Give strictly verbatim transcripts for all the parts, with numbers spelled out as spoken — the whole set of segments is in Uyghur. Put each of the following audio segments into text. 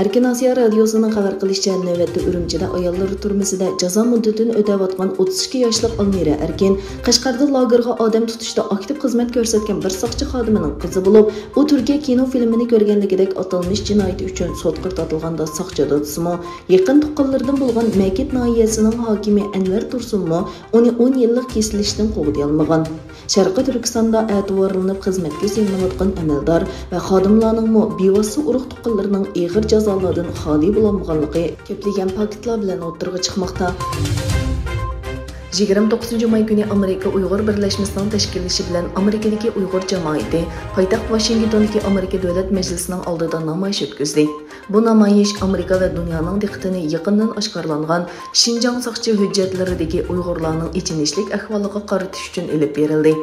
ئەركىن ئاسىيا رادىيوسىنىڭ خەۋەر قىلىشىچە، نۆۋەتتە ئۈرۈمچىدە ئاياللار تۈرمىسىدە جازا مۇددىتىنى ئۆتەۋاتقان ئوتتۇز ئىككى ياشلىق ئالمىرە ئەركىن قەشقەردە لاگېرغا ئادەم تۇتۇشتا ئاكتىپ خىزمەت كۆرسەتكەن بىر ساقچى خادىمىنىڭ قىزى بولۇپ، ئۇ تۈركىيە كىنو فىلىمىنى كۆرگەنلىكىدەك ئاتالمىش جىنايىتى ئۈچۈن سوتقا تارتىلغاندا، ساقچى دادىسىمۇ يېقىن تۇغقانلىرىدىن بولغان مەكىت ناھىيەسىنىڭ ھاكىمى ئەنۋەر تۇرسۇنمۇ ئۇنى ئون يىللىق كېسىلىشتىن قوغدىيالمىغان. شەرقىي تۈركىستاندا ئەتىۋارلىنىپ خىزمەتكە سېلىنىۋاتقان ئەمەلدار ۋە خادىملارنىڭمۇ بىۋاسىتە ئۇرۇق تۇغقانلىرىنىڭ ئېغىر جازالاردىن خالىي بولالمىغانلىقى كۆپلىگەن پاكىتلار بىلەن ئوتتۇرىغا چىقماقتا. يىگىرمە توققۇزىنچى ماي كۈنى ئامېرىكا ئۇيغۇر بىرلەشمىسىنىڭ تەشكىللىشى بىلەن ئامېرىكىدىكى ئۇيغۇر جامائىتى پايتەخت ۋاشىنگتوندىكى ئامېرىكا دۆلەت مەجلىسىنىڭ ئالدىدا نامايىش ئۆتكۈزدى. بۇ نامايىش ئامېرىكا ۋە دۇنيانىڭ دىققىتىنى يېقىندىن ئاشكارىلانغان شىنجاڭ ساقچى ھۆججەتلىرىدىكى ئۇيغۇرلارنىڭ ئېچىنىشلىك ئەھۋالىغا قارىتىش ئۈچۈن ئېلىپ بېرىلدى.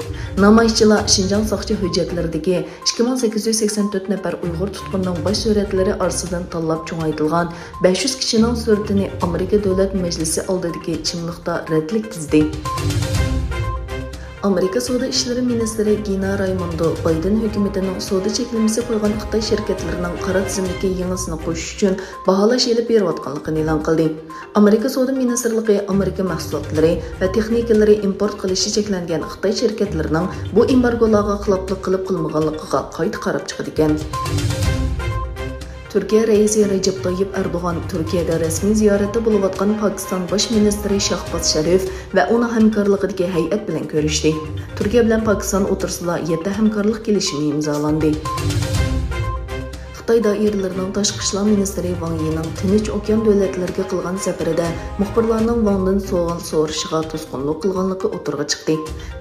نامايىشچىلار شىنجاڭ ساقچى ھۆججەتلىرىدىكى ئىككى مىڭ سەككىز يۈز سەكسەن تۆت نەپەر ئۇيغۇر تۇتقۇنىنىڭ باش سۈرەتلىرى ئارىسىدىن تاللاپ چوڭايتىلغان بەش يۈز كىشىنىڭ سۈرىتىنى ئامېرىكا دۆلەت مەجلىسى ئالدىدىكى چىملىقتا رەتلىك تىزدى. ئامېرىكا سودا ئىشلىرى مىنىستىرى گىنا رايموندو بايدېن ھۆكۈمىتىنىڭ سودا چەكلىمىسى قويغان خىتاي شىركەتلىرىنىڭ قارا تىزىملىككە يېڭىسىنى قوشۇش ئۈچۈن باھالاش ئېلىپ بېرىۋاتقانلىقىنى ئېلان قىلدى. ئامېرىكا سودا مىنىستىرلىقى ئامېرىكا مەھسۇلاتلىرى ۋە تېخنىكىلىرى ئىمپورت قىلىشى چەكلەنگەن خىتاي شىركەتلىرىنىڭ بۇ ئېمبارگولارغا خىلاپلىق قىلىپ قىلمىغانلىقىغا قايتا قاراپ چىقىدىكەن. تۈركىيە رەئىسى رەجەپ تايىپ ئەردوغان تۈركىيەدە رەسمىي زىيارەتتە بولۇۋاتقان پاكىستان باش مىنىستىرى شاھباز شەرىپ ۋە ئۇنىڭ ھەمكارلىقىدىكى ھەيئەت بىلەن كۆرۈشتى. تۈركىيە بىلەن پاكىستان ئوتتۇرىسىدا يەتتە ھەمكارلىق كېلىشىمى ئىمزالاندى. خىتاي دائىرىلىرىنىڭ تاشقى ئىشلار مىنىستىرى ۋاڭ يىنىڭ تىنچ ئوكيان دۆلەتلىرىگە قىلغان سەپىرىدە مۇخبىرلارنىڭ ۋاڭدىن سوئال سورىشىغا توسقۇنلۇق قىلغانلىقى ئوتتۇرىغا چىقتى.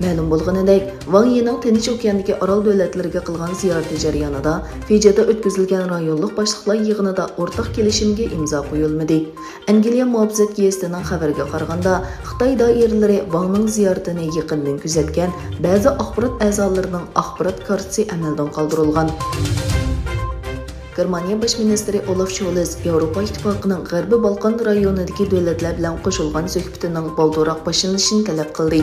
مەلۇم بولغىنىدەك، ۋاڭ يىنىڭ تىنچ ئوكياندىكى ئارال دۆلەتلىرىگە قىلغان زىيارىتى جەريانىدا فىجىدا ئۆتكۈزۈلگەن رايونلۇق باشلىقلار يىغىنىدا ئورتاق كېلىشىمگە ئىمزا قويۇلمىدى. ئەنگلىيە مۇھاپىزەت گېزىتىنىڭ خەۋىرىگە قارىغاندا، خىتاي دائىرىلىرى ۋاڭنىڭ زىيارىتىنى يېقىندىن كۆزەتكەن بەزى ئاخبارات ئەزالىرىنىڭ ئاخبارات كارتىسى ئەمەلدىن قالدۇرۇلغان. گېرمانىيە باش مىنىستىرى ئولاف شولز ياۋروپا ئىتتىپاقىنىڭ غەربىي بالقان رايونىدىكى دۆلەتلەر بىلەن قوشۇلغان سۆھبىتىنىڭ بالدۇرراق باشلىنىشىنى تەلەپ قىلدى.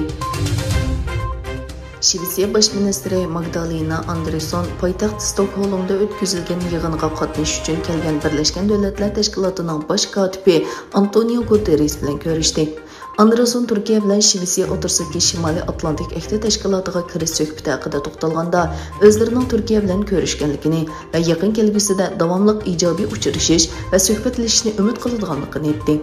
شىۋېتسىيە باش مىنىستىرى ماگدالېنا ئاندرېسون پايتەخت ستوكھولمدا ئۆتكۈزۈلگەن يىغىنغا قاتنىشىش ئۈچۈن كەلگەن بىرلەشكەن دۆلەتلەر تەشكىلاتىنىڭ باش كاتىپى ئانتونىيو گۇتېررېس بىلەن كۆرۈشتى. ئاندرېسون تۈركىيە بىلەن شىۋېتسىيە ئوتتۇرىسىدىكى شىمالىي ئاتلانتىك ئەھدى تەشكىلاتىغا كىرىش سۆھبىتى ھەققىدە توختالغاندا، ئۆزلىرىنىڭ تۈركىيە بىلەن كۆرۈشكەنلىكىنى ۋە يېقىن كەلگۈسىدە داۋاملىق ئىجابىي ئۇچرىشىش ۋە سۆھبەتلىشىشنى ئۈمىد قىلىدىغانلىقىنى ئېيتتى.